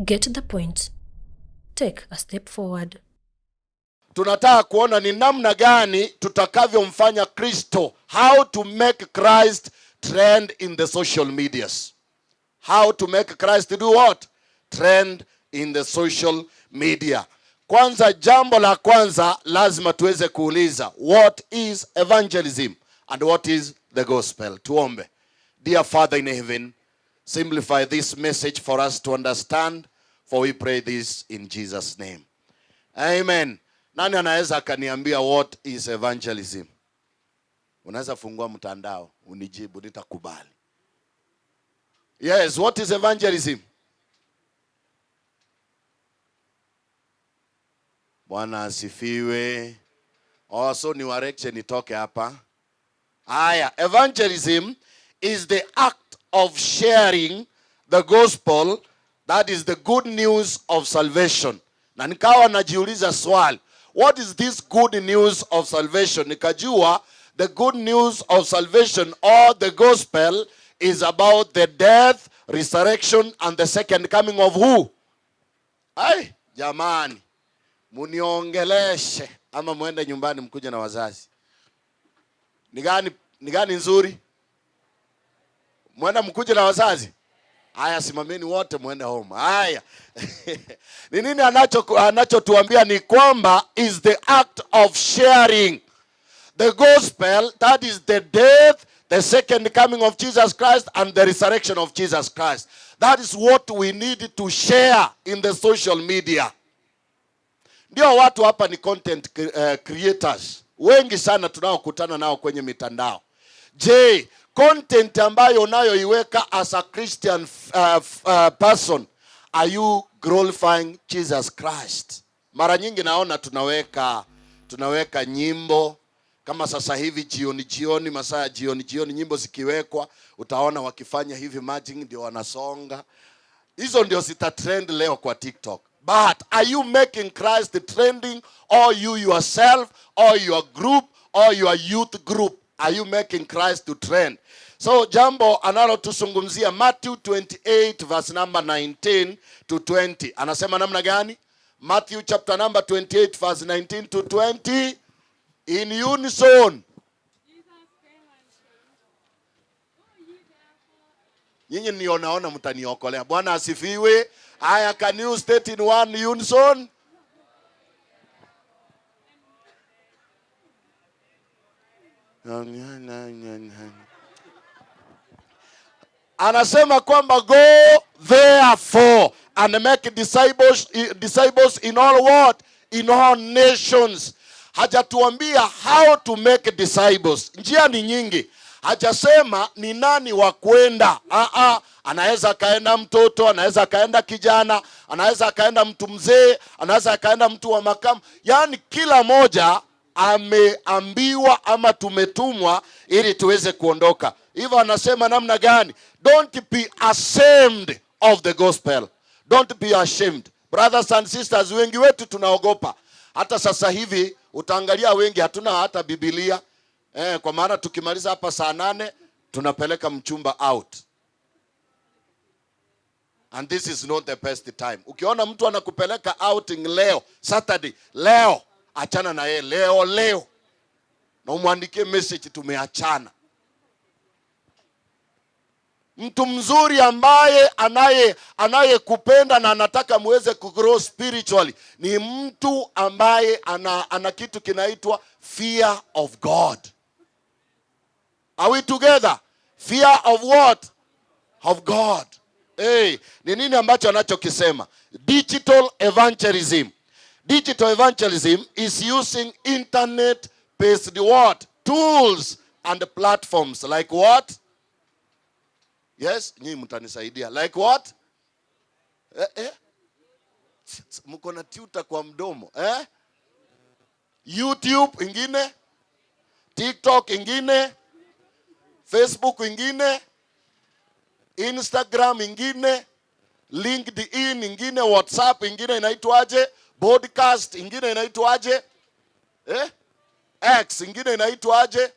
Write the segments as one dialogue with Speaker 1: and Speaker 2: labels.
Speaker 1: Get the point. Take a step forward.
Speaker 2: Tunataka kuona ni namna gani tutakavyomfanya Kristo, how to make Christ trend in the social medias. How to make Christ do what? Trend in the social media. Kwanza, jambo la kwanza lazima tuweze kuuliza, what is evangelism and what is the gospel? Tuombe. Dear Father in heaven, simplify this message for us to understand, for we pray this in Jesus name. Amen. Nani anaweza akaniambia what is evangelism? Unaweza fungua mtandao unijibu, nitakubali. Yes, what is evangelism? Bwana asifiwe. Oh, so niwareche nitoke hapa. Haya, evangelism is the act of sharing the gospel, that is the good news of salvation. Na nikawa najiuliza swali, what is this good news of salvation? Nikajua the good news of salvation or the gospel is about the death, resurrection and the second coming of who? Ai, jamani, muniongeleshe ama muende nyumbani mkuje na wazazi. Ni gani nzuri? Mwenda mkuje na wazazi? Haya, simameni wote muende home. Haya. Ni nini anachotuambia ni kwamba is the act of sharing the gospel, that is the death, the second coming of Jesus Christ and the resurrection of Jesus Christ. That is what we need to share in the social media. Ndio watu hapa ni content creators wengi sana tunaokutana nao kwenye mitandao. Je, content ambayo unayoiweka as a Christian person, are you glorifying Jesus Christ? Mara nyingi naona tunaweka nyimbo kama sasa hivi jioni jioni, masaa ya jioni jioni, nyimbo zikiwekwa utaona wakifanya hivi matching ndio wanasonga. Hizo ndio zita trend leo kwa TikTok. But are you making Christ trending, or you yourself, or your group, or your youth group? Are you making Christ to trend? So jambo analotuzungumzia Matthew 28 verse number 19 to 20. Anasema namna gani? Matthew chapter number 28 verse 19 to 20 in unison. Nyinyi nionaona mtaniokolea. Bwana asifiwe. Haya, can you state in one unison? Anasema kwamba go therefore and make disciples in all what? In all nations. Hajatuambia how to make disciples. Njia ni nyingi. Hajasema ni nani wa kwenda. Anaweza akaenda mtoto, anaweza akaenda kijana, anaweza akaenda mtu mzee, anaweza akaenda mtu wa makamu. Yaani kila moja ameambiwa ama tumetumwa ili tuweze kuondoka. Hivyo anasema namna gani? Don't be ashamed of the gospel. Don't be ashamed. Brothers and sisters, wengi wetu tunaogopa. Hata sasa hivi utaangalia wengi hatuna hata Biblia. Kwa maana tukimaliza hapa saa 8 tunapeleka mchumba out. And this is not the best time. Ukiona mtu anakupeleka outing leo, Saturday, leo, achana na yeye leo leo. Na umwandikie message tumeachana. Mtu mzuri ambaye anayekupenda na anataka muweze kugrow spiritually ni mtu ambaye ana kitu kinaitwa fear of God. Are we together? Fear of what? Of God. Hey, ni nini ambacho anachokisema? Digital evangelism. Digital evangelism is using internet based what? Tools and platforms like what? Yes, nyinyi mtanisaidia. Like what? Mko na tuta kwa mdomo. YouTube ingine, TikTok ingine, Facebook ingine, Instagram ingine, LinkedIn ingine, WhatsApp ingine inaitwaje? Podcast ingine inaitwaje? X ingine inaitwaje?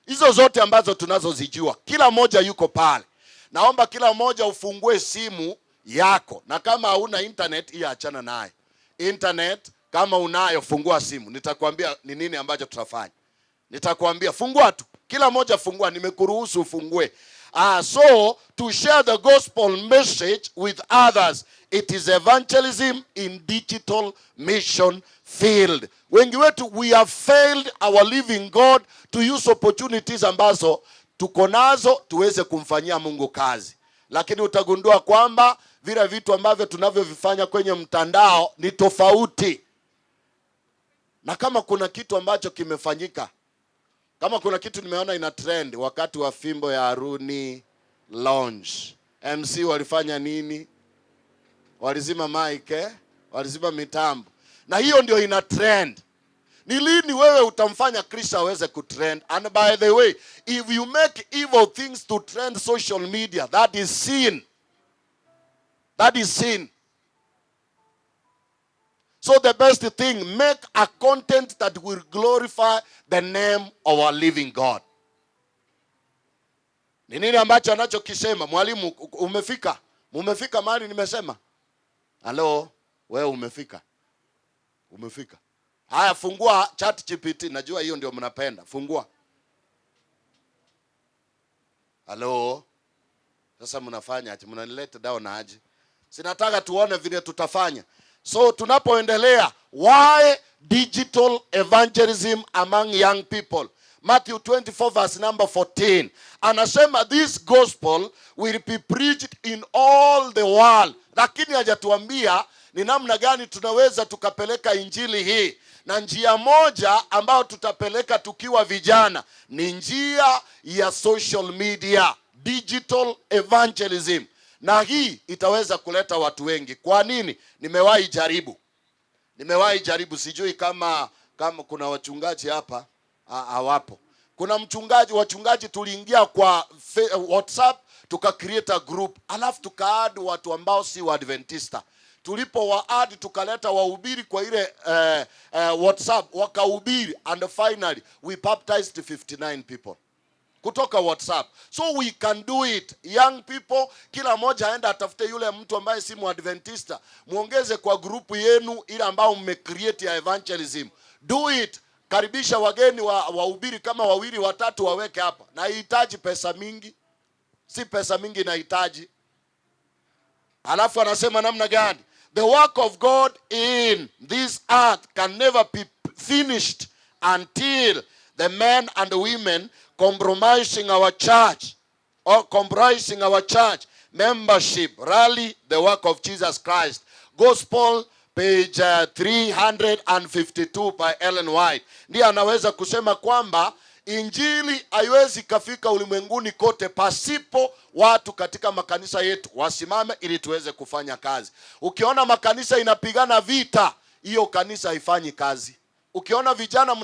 Speaker 2: Hizo zote ambazo tunazozijua, kila moja yuko pale. Naomba kila mmoja ufungue simu yako, na kama hauna internet hii achana naye. Internet kama unayo, fungua simu, nitakwambia ni nini ambacho tutafanya. Nitakwambia fungua tu, kila mmoja fungua, nimekuruhusu ufungue. Ah, so to share the gospel message with others, it is evangelism in digital mission field. Wengi wetu, we have failed our living God to use opportunities ambazo tuko nazo tuweze kumfanyia Mungu kazi, lakini utagundua kwamba vile vitu ambavyo tunavyovifanya kwenye mtandao ni tofauti. Na kama kuna kitu ambacho kimefanyika, kama kuna kitu nimeona ina trend wakati wa Fimbo ya Haruni launch, MC walifanya nini? Walizima mic, eh? Walizima mitambo, na hiyo ndio ina trend. Ni lini wewe utamfanya Kristo aweze kutrend? And by the way, if you make evil things to trend social media, that is sin. That is sin. So the best thing, make a content that will glorify the name of our living God. Ni nini ambacho anachokisema mwalimu? Umefika? Umefika mahali nimesema? Halo, wewe umefika? Umefika? Haya, fungua Chat GPT. Najua hiyo ndio mnapenda. Fungua. Halo. Sasa mnafanya aje? Mnanileta down aje? Si nataka tuone vile tutafanya. So tunapoendelea, why digital evangelism among young people? Matthew 24 verse number 14 anasema this gospel will be preached in all the world, lakini hajatuambia ni namna gani tunaweza tukapeleka injili hii, na njia moja ambayo tutapeleka tukiwa vijana ni njia ya social media, digital evangelism, na hii itaweza kuleta watu wengi. Kwa nini? Nimewahi jaribu, nimewahi jaribu, sijui kama kuna wachungaji hapa, hawapo. Kuna mchungaji, wachungaji tuliingia kwa WhatsApp, tuka create a group, alafu tukaadd watu ambao si Waadventista. Tulipo waadd, tukaleta wahubiri kwa ile WhatsApp, wakahubiri, and finally we baptized 59 people kutoka WhatsApp. So we can do it. Young people, kila mmoja aenda atafute yule mtu ambaye si Muadventista, muongeze kwa grupu yenu ile ambao mmecreate ya evangelism. Do it. Karibisha wageni wa wahubiri kama wawili watatu, waweke hapa. Na haihitaji pesa mingi, si pesa mingi inahitaji. Alafu anasema namna gani? The work of God in this earth can never be finished until the men and women compromising our church or comprising our church membership rally the work of Jesus Christ. Gospel page 352 by Ellen White. Ndiye anaweza kusema kwamba injili haiwezi kafika ulimwenguni kote pasipo watu katika makanisa yetu wasimame ili tuweze kufanya kazi. Ukiona makanisa inapigana vita, hiyo kanisa haifanyi kazi. Ukiona vijana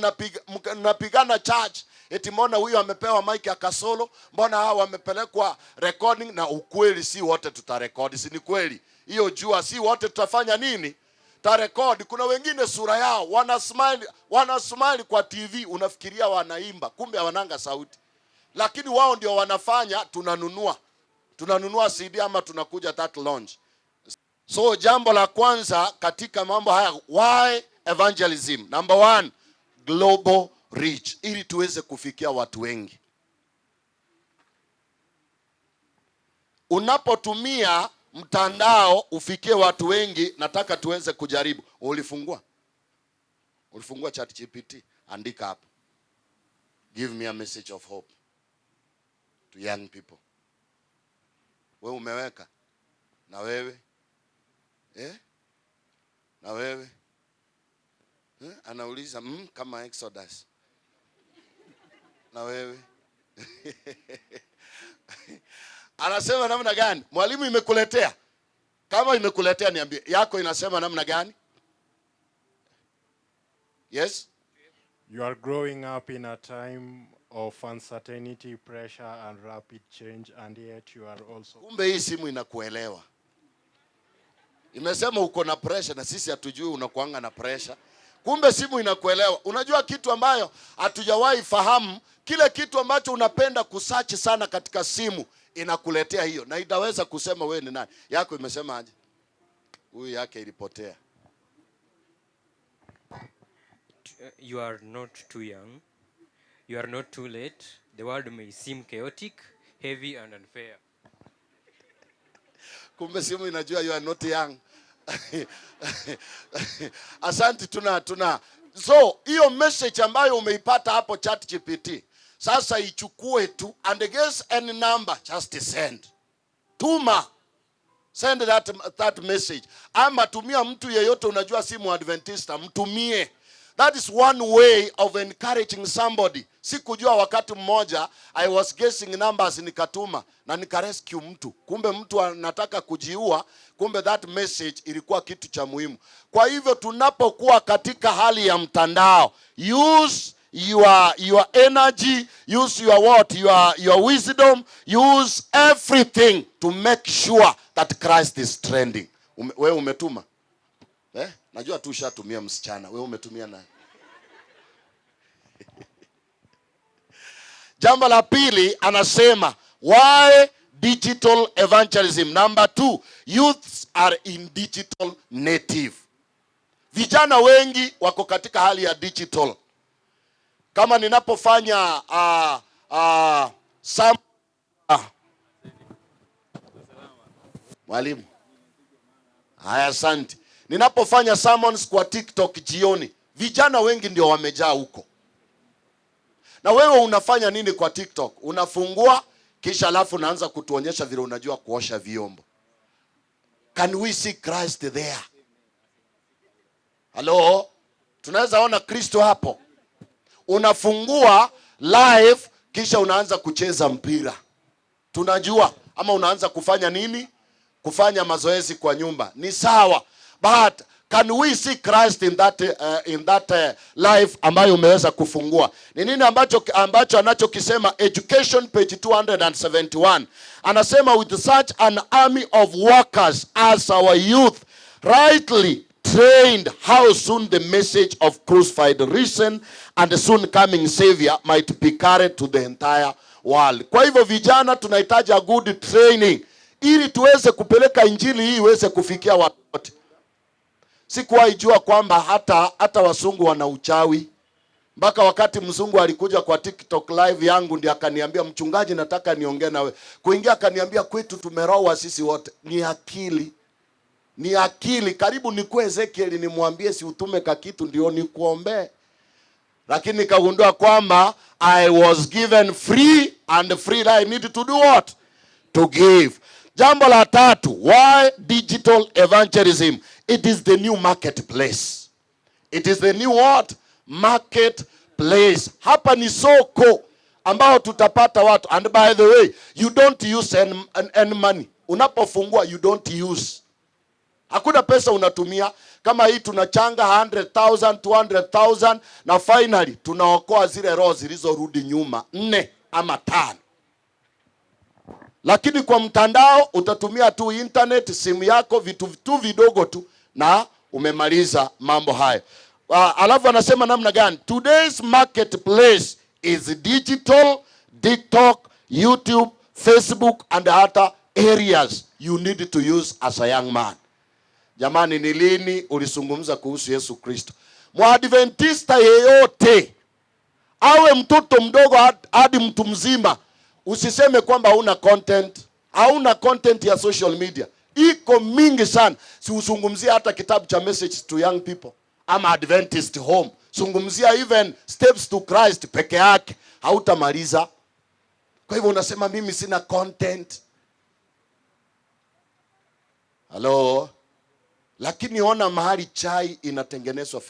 Speaker 2: mnapigana church, eti mbona huyu amepewa mic ya kasolo, mbona hawa wamepelekwa recording? Na ukweli si wote tutarekodi, si ni kweli hiyo? Jua si wote tutafanya nini, tarekodi. Kuna wengine sura yao wana smile, wana smile kwa TV, unafikiria wanaimba, kumbe hawananga sauti, lakini wao ndio wanafanya. Tunanunua CD ama tunakuja that launch. So jambo la kwanza katika mambo haya, why evangelism? Number one, global reach, ili tuweze kufikia watu wengi. Unapotumia mtandao ufikie watu wengi, nataka tuweze kujaribu. Ulifungua? Ulifungua ChatGPT? Andika hapo, "Give me a message of hope to young people." We umeweka? Na wewe, eh? Na wewe, eh? Anauliza kama Exodus. Na wewe, anasema namna gani? Mwalimu, imekuletea? Kama imekuletea niambie, yako inasema namna gani? Yes?
Speaker 3: You are growing up in a time of uncertainty, pressure, and rapid change, and yet you are also
Speaker 2: Kumbe hii simu inakuelewa. Imesema uko na pressure na sisi hatujui unakuanga na pressure. Kumbe simu inakuelewa. Unajua kitu ambayo hatujawahi fahamu, kile kitu ambacho unapenda kusearch sana katika simu inakuletea hiyo, na itaweza kusema wewe ni nani. Yako imesema aje? Huyu yake ilipotea.
Speaker 4: You are not too young. You are not too late. The world may seem chaotic, heavy, and unfair.
Speaker 2: Kumbe simu inajua you are not young. Asante, tuna so hiyo message ambayo umeipata hapo Chat GPT, sasa ichukue tu and guess any number, just send. Tuma. Send that message. Ama tumia mtu yeyote unajua si Muadventista, mtumie. That is one way of encouraging somebody. Sikujua wakati mmoja I was guessing numbers, nikatuma na nikarescue mtu. Kumbe mtu anataka kujiua, kumbe that message ilikuwa kitu cha muhimu. Kwa hivyo tunapokuwa katika hali ya mtandao, use your energy, use your what? Your wisdom, use everything to make sure that Christ is trending. Wewe umetuma? Eh? Najua tu ushatumia msichana. Wewe umetumia nani? Jambo la pili anasema why digital evangelism. Number 2, youths are in digital native. Vijana wengi wako katika hali ya digital. Kama ninapofanya some, mwalimu. Haya, asante. Ninapofanya sermons kwa TikTok jioni, vijana wengi ndio wamejaa huko. Na wewe unafanya nini kwa TikTok? Unafungua kisha alafu unaanza kutuonyesha vile unajua kuosha vyombo. Can we see Christ there? Hello? Tunaweza ona Kristo hapo? Unafungua live kisha unaanza kucheza mpira. Tunajua. Ama unaanza kufanya nini? Kufanya mazoezi kwa nyumba. Ni sawa. But can we see Christ in that life ambayo umeweza kufungua? Ni nini ambacho anachokisema? Education page 271. Anasema with such an army of workers as our youth rightly trained, how soon the message of crucified, risen and the soon coming Savior might be carried to the entire world. Kwa hivyo vijana tunahitaji a good training ili tuweze kupeleka injili hii iweze kufikia watu wote. Sikuwahi jua kwamba hata wasungu wana uchawi. Mpaka wakati mzungu alikuja kwa TikTok live yangu ndiye akaniambia, mchungaji, nataka niongee nawe. Kuingia akaniambia kwetu tumeroa sisi wote. Ni akili. Ni akili. Karibu nikuwe Ezekiel nimwambie si utume kakitu ndio nikuombee. Lakini nikagundua kwamba I was given free and free I need to do what? To give. Jambo la tatu, why digital evangelism? It is the new marketplace. It is the new what? Marketplace. Hapa ni soko ambao tutapata watu. And by the way, you don't use any money. Unapofungua you don't use. Hakuna pesa unatumia. Kama hii tunachanga 100,000, 200,000 na finally tunaokoa zile roho zilizorudi nyuma 4 ama 5. Lakini kwa mtandao utatumia tu internet, simu yako, vitu tu vidogo tu na umemaliza mambo hayo. Alafu anasema namna gani? Today's marketplace is digital, TikTok, YouTube, Facebook and other areas you need to use as a young man. Jamani, ni lini ulizungumza kuhusu Yesu Kristo? Mwadventista yeyote, awe mtoto mdogo hadi mtu mzima, usiseme kwamba hauna content. Hauna content ya social media. Iko mingi sana. Si usungumzie hata kitabu cha Message to Young People ama Adventist Home. Zungumzia even Steps to Christ peke yake, hautamaliza. Kwa hivyo unasema mimi sina content. Hello? Lakini ona mahali chai inatengenezwa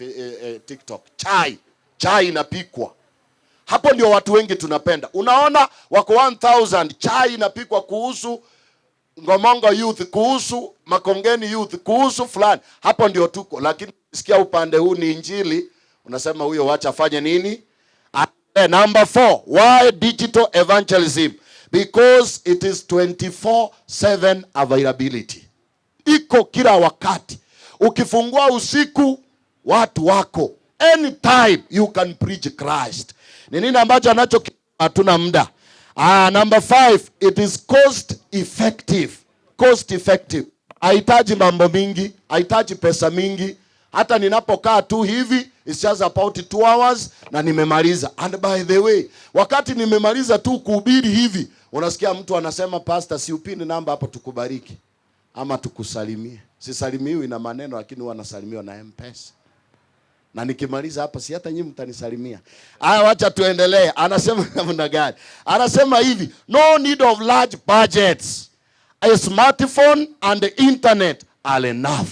Speaker 2: TikTok. Chai. Chai inapikwa. Hapo ndio watu wengi tunapenda. Unaona wako 1000, chai inapikwa kuhusu Ngomongo Youth, kuhusu Makongeni Youth, kuhusu fulani. Hapo ndio tuko. Lakini sikia upande huu ni injili, unasema huyo wacha afanye nini? Number 4, why digital evangelism? Because it is 24/7 availability. Iko kila wakati. Ukifungua usiku watu wako. Anytime you can preach Christ. Ni nini ambacho anacho? Hatuna muda. Ah, number 5, it is cost effective. Cost effective. Haihitaji mambo mingi, haihitaji pesa mingi. Hata ninapokaa tu hivi, it's just about 2 hours na nimemaliza. And by the way, wakati nimemaliza tu kuhubiri hivi, unasikia mtu anasema, "Pastor, si upin namba hapo tukubariki ama tukusalimie." Sisalimiwi na maneno, lakini huwa nasalimiwa na M-Pesa. Na nikimaliza hapa, si hata nyinyi mtanisalimia? Aya, wacha tuendelee. Anasema namna gani? Anasema hivi, no need of large budgets. A smartphone and the internet are enough.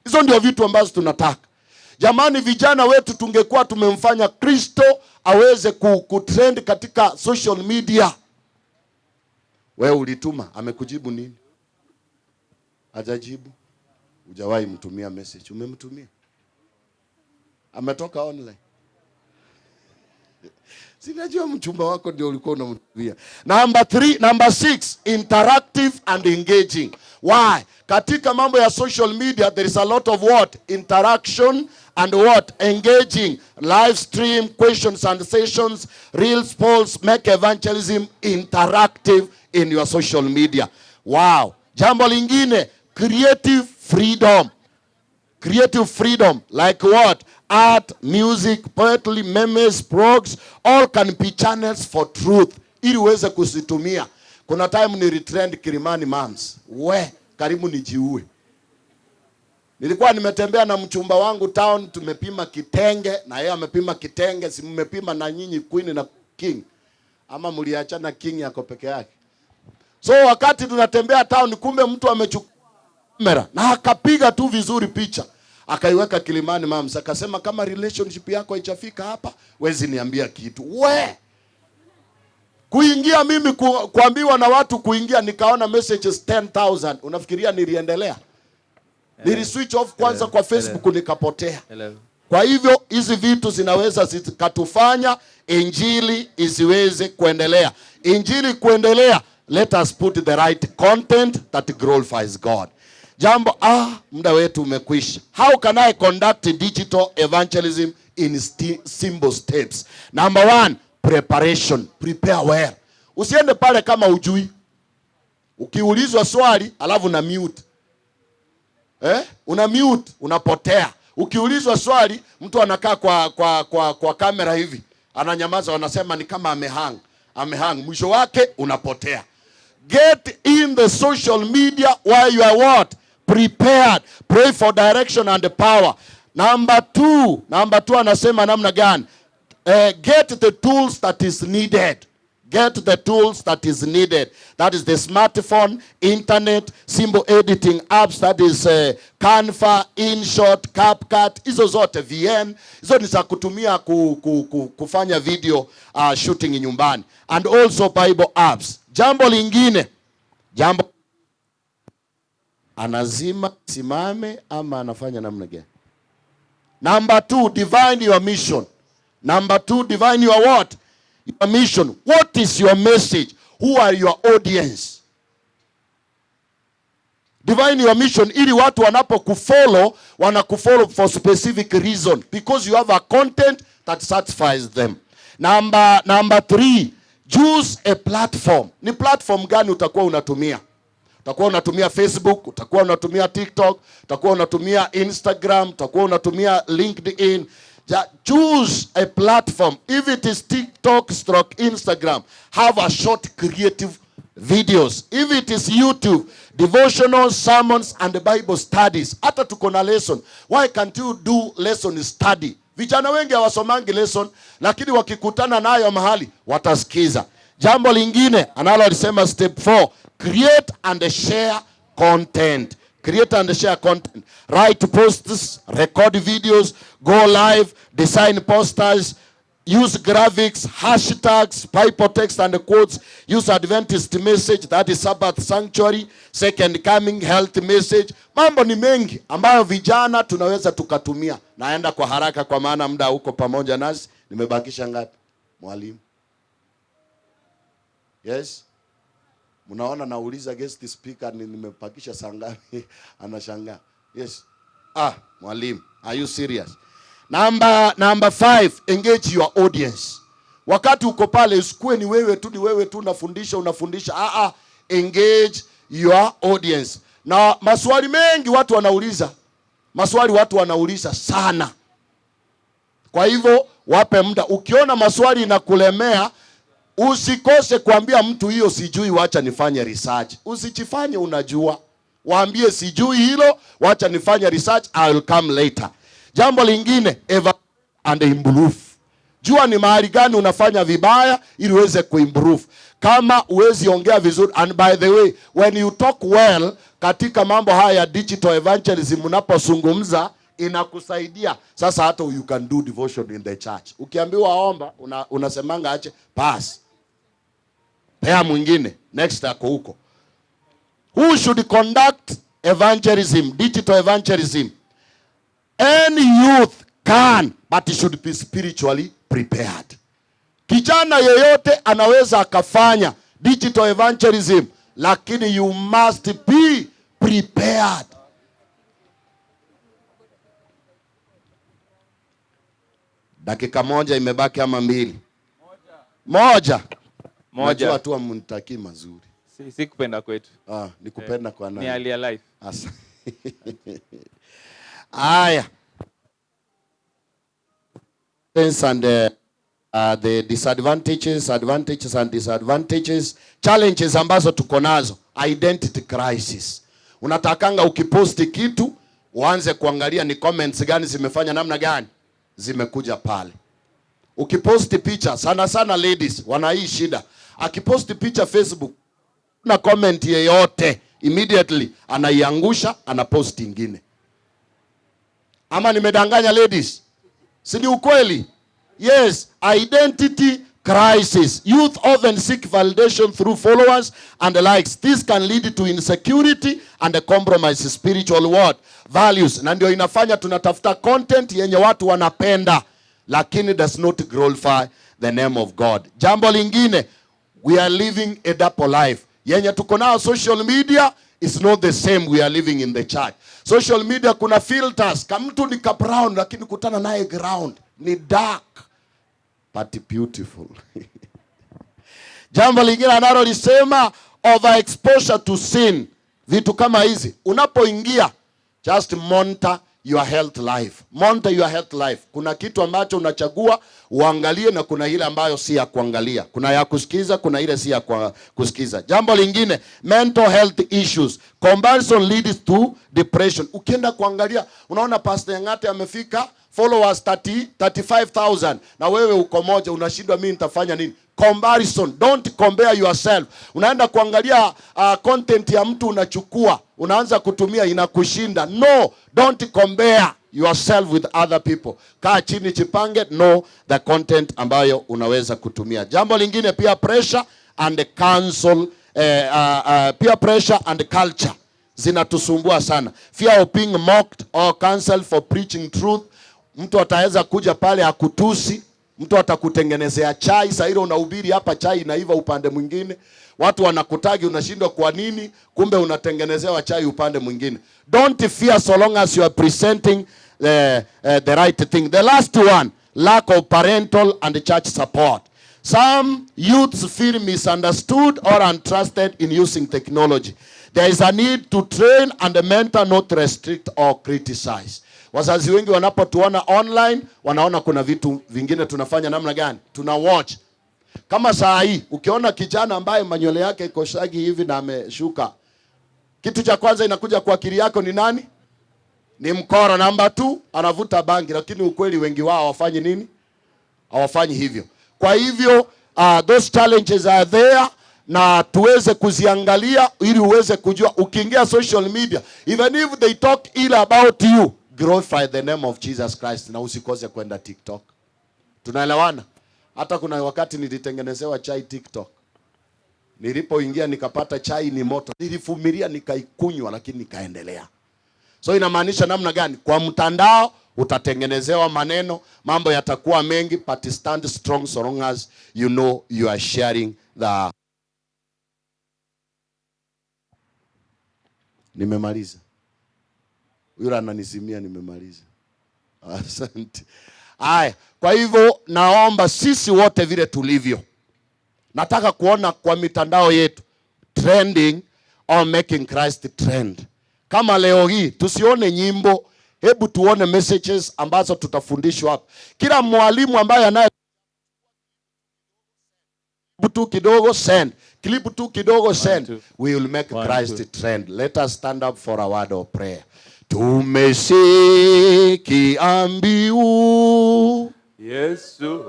Speaker 2: Hizo ndio vitu ambazo tunataka. Jamani, vijana wetu tungekuwa tumemfanya Kristo aweze kutrend katika social media. Wewe ulituma, amekujibu nini? Hajajibu. Hujawahi mtumia message, umemtumia? Ametoka online. Sinajua mchumba wako ndio ulikuwa unamtumia. Number three, number six, interactive and engaging. Why? Katika mambo ya social media there is a lot of what? Interaction and what? Engaging. Live stream, questions and sessions, reels, polls, make evangelism interactive in your social media. Wow. Jambo lingine, creative freedom. Creative freedom, like what? Art, music, poetry, memes, blogs, all can be channels for truth ili uweze kuzitumia. Kuna time nilitrend Kilimani Moms, we karibu nijiue. Nilikuwa nimetembea na mchumba wangu town, tumepima kitenge na yeye amepima kitenge. Si mmepima na nyinyi, queen na king, ama mliachana, king yako peke yake? So wakati tunatembea town, kumbe mtu amechukua kamera na akapiga tu vizuri picha, akaiweka Kilimani Moms, akasema, "Kama relationship yako haijafika hapa, wezi niambia kitu." We kuingia mimi kuambiwa na watu kuingia, nikaona messages 10,000. Unafikiria niliendelea? Nili switch off kwanza kwa Facebook, nikapotea.
Speaker 5: Hello.
Speaker 2: Kwa hivyo hizi vitu zinaweza zikatufanya injili isiweze kuendelea. Injili kuendelea, let us put the right content that glorifies God. Jambo, muda wetu umekwisha. How can I conduct digital evangelism in simple steps? Number one, preparation. Prepare well. Usiende pale kama ujui. Ukiulizwa swali alafu na mute. Eh? Una mute, unapotea. Ukiulizwa swali, mtu anakaa kwa kamera hivi, ananyamaza, wanasema ni kama amehang, amehang. Mwisho wake unapotea. Get in the social media while you are what? Prepared. Pray for direction and power. Number two anasema namna gani? Get the tools that is needed. Get the tools that is needed. That is the smartphone, internet, simple editing apps, that is Canva, InShot, CapCut, hizo zote VN, hizo ni za kutumia kufanya video shooting nyumbani. And also Bible apps. Jambo lingine, jambo anazima simame ama anafanya namna gani? Number two, define your mission. Number two, define your what? Your mission. What is your message? Who are your audience? Define your mission ili watu wanapokufollow, wanakufollow for specific reason, because you have a content that satisfies them. Number three, choose a platform. Ni platform gani utakuwa unatumia? Utakuwa unatumia Facebook, utakuwa unatumia TikTok, utakuwa unatumia Instagram, utakuwa unatumia LinkedIn. Choose a platform. If it is TikTok/Instagram, have a short creative videos. If it is YouTube, devotional sermons and Bible studies. Hata tuko na lesson. Why can't you do lesson study? Vijana wengi hawasomangi lesson, lakini wakikutana nayo mahali watasikiza. Jambo lingine analolisema step 4, create and share content. Create and share content. Write posts, record videos, go live, design posters, use graphics, hashtags, Bible text and quotes, use Adventist message, that is Sabbath sanctuary, second coming, health message. Mambo ni mengi ambayo vijana tunaweza tukatumia. Naenda kwa haraka kwa maana muda uko pamoja nasi. Nimebakisha ngapi, mwalimu? Yes? Mnaona nauliza guest speaker ni nimebakisha saa ngapi? Anashangaa. Yes. Ah, mwalimu, are you serious? Number 5, engage your audience. Wakati uko pale usikue ni wewe tu, ni wewe tu unafundisha, unafundisha. Engage your audience. Na maswali mengi watu wanauliza. Maswali watu wanauliza sana. Kwa hivyo wape muda. Ukiona maswali inakulemea, usikose kuambia mtu hiyo sijui, wacha nifanye research. Usijifanye unajua. Waambie sijui hilo, wacha nifanye research, I will come later. Jambo lingine, evaluate and improve. Jua ni mahali gani unafanya vibaya ili uweze kuimprove. Kama huwezi ongea vizuri, and by the way, when you talk well katika mambo haya ya digital evangelism, unapozungumza inakusaidia. Sasa hata you can do devotion in the church. Ukiambiwa omba, unasemanga ache, pass. Pea mwingine, next ako huko. Who should conduct evangelism, digital evangelism? Any youth can, but he should be spiritually prepared. Kijana yeyote anaweza akafanya digital evangelism, lakini you must be prepared. Dakika moja imebaki ama mbili? Moja.
Speaker 5: Moja.
Speaker 2: Najua tu hamnitakii mazuri.
Speaker 5: Si kupenda kwetu.
Speaker 2: Ni kupenda kwa nani?
Speaker 5: Ni hali ya life.
Speaker 2: Asa. Aya. And the disadvantages, advantages and disadvantages, challenges ambazo tuko nazo, identity crisis. Unatakanga ukiposti kitu uanze kuangalia ni comments gani zimefanya namna gani zimekuja pale. Ukiposti picha, sana sana ladies wana hii shida. Akiposti picha Facebook na comment yeyote, immediately anaiangusha, anaposti ingine. Ama nimedanganya ladies? Si ni ukweli? Yes, identity crisis. Youth often seek validation through followers and the likes. This can lead to insecurity and a compromise spiritual world values. Na ndio inafanya tunatafuta content yenye watu wanapenda, lakini does not glorify the name of God. Jambo lingine, we are living a double life. Yenye tuko nayo social media is not the same we are living in the church. Social media kuna filters. Kama mtu ni ka brown lakini kutana naye ground ni dark but beautiful. Jambo lingine analolisema, overexposure to sin. Vitu kama hizi unapoingia, just monitor your health life. Monitor your health life. Kuna kitu ambacho unachagua uangalie na kuna ile ambayo si ya kuangalia. Kuna ya kusikiza, kuna ile si ya kusikiza. Jambo lingine, mental health issues. Comparison leads to depression. Ukienda kuangalia, unaona Pastor Ngate amefika followers 35,000 na wewe uko moja, unashindwa mimi nitafanya nini? Comparison, don't compare yourself. Unaenda kuangalia content ya mtu unachukua, unaanza kutumia, inakushinda. No, don't compare yourself with other people. Kaa chini, jipange, know the content ambayo unaweza kutumia. Jambo lingine, peer pressure and cancel, peer pressure and culture zinatusumbua sana. Fear of being mocked or cancelled for preaching truth. Mtu ataweza kuja pale akutusi, mtu atakutengenezea chai, saa ile unahubiri hapa chai inaiva upande mwingine. Watu wanakutagi, unashindwa kwa nini, kumbe unatengenezewa chai upande mwingine. Don't fear so long as you are presenting the right thing. The last one, lack of parental and church support. Some youths feel misunderstood or untrusted in using technology. There is a need to train and mentor, not restrict or criticize. Wazazi wengi wanapotuona online, wanaona kuna vitu vingine tunafanya namna gani? Tuna watch. Kama saa hii, ukiona kijana ambaye manywele yake iko shaggy hivi na ameshuka, kitu cha kwanza inakuja kwa akili yako ni nani? Ni mkora. Namba 2, anavuta bangi. Lakini ukweli wengi wao hawafanyi nini? Hawafanyi hivyo. Kwa hivyo, those challenges are there, na tuweze kuziangalia ili uweze kujua ukiingia social media, even if they talk ill about you, glorify the name of Jesus Christ, na usikose kwenda TikTok. Tunaelewana? Hata kuna wakati nilitengenezewa chai TikTok. Nilipoingia nikapata chai ni moto. Nilivumilia nikaikunywa, lakini nikaendelea. So inamaanisha namna gani? Kwa mtandao utatengenezewa maneno, mambo yatakuwa mengi, but stand strong so long as you know you are sharing the. Nimemaliza. Yule ananizimia, nimemaliza. Asante. Haya, kwa hivyo naomba sisi wote vile tulivyo, nataka kuona kwa mitandao yetu trending or making Christ trend. Kama leo hii tusione nyimbo, hebu tuone messages ambazo tutafundishwa hapa. Kila mwalimu ambaye anaye tu kidogo send, clip tu kidogo send,
Speaker 5: two.
Speaker 2: We will make
Speaker 5: One,
Speaker 2: Christ
Speaker 5: two.
Speaker 2: Trend. Let us stand up for a word of prayer. Tumesikia mbiu.
Speaker 5: Yesu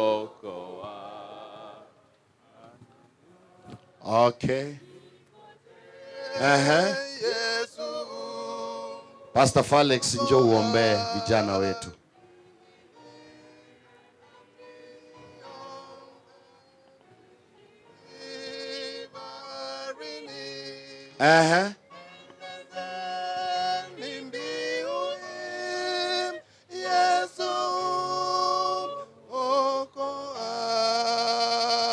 Speaker 5: okoa.
Speaker 2: Okay. Pastor Felix, njoo uombee vijana wetu.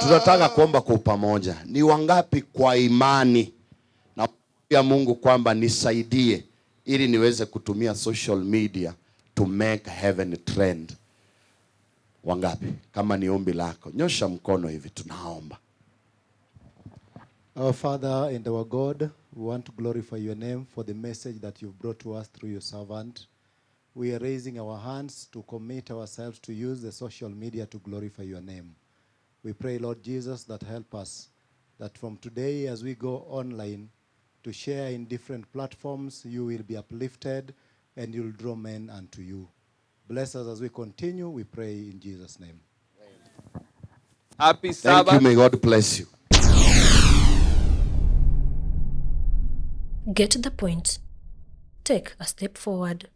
Speaker 2: Tunataka kuomba kwa pamoja. Ni wangapi kwa imani na ya Mungu kwamba nisaidie ili niweze kutumia social media to make heaven trend? Wangapi? Kama ni ombi lako, nyosha mkono hivi, tunaomba.
Speaker 6: Our Father and our God, we want to glorify your name for the message that you've brought to us through your servant. We are raising our hands to commit ourselves to use the social media to glorify your name. We pray, Lord Jesus, that help us, that from today as we go online to share in different platforms, you will be uplifted and you'll draw men unto you. Bless us as we continue, we pray in Jesus' name.
Speaker 5: Happy
Speaker 2: Thank
Speaker 5: Sabbath.
Speaker 2: you. May God bless you.
Speaker 1: Get the point. Take a step forward.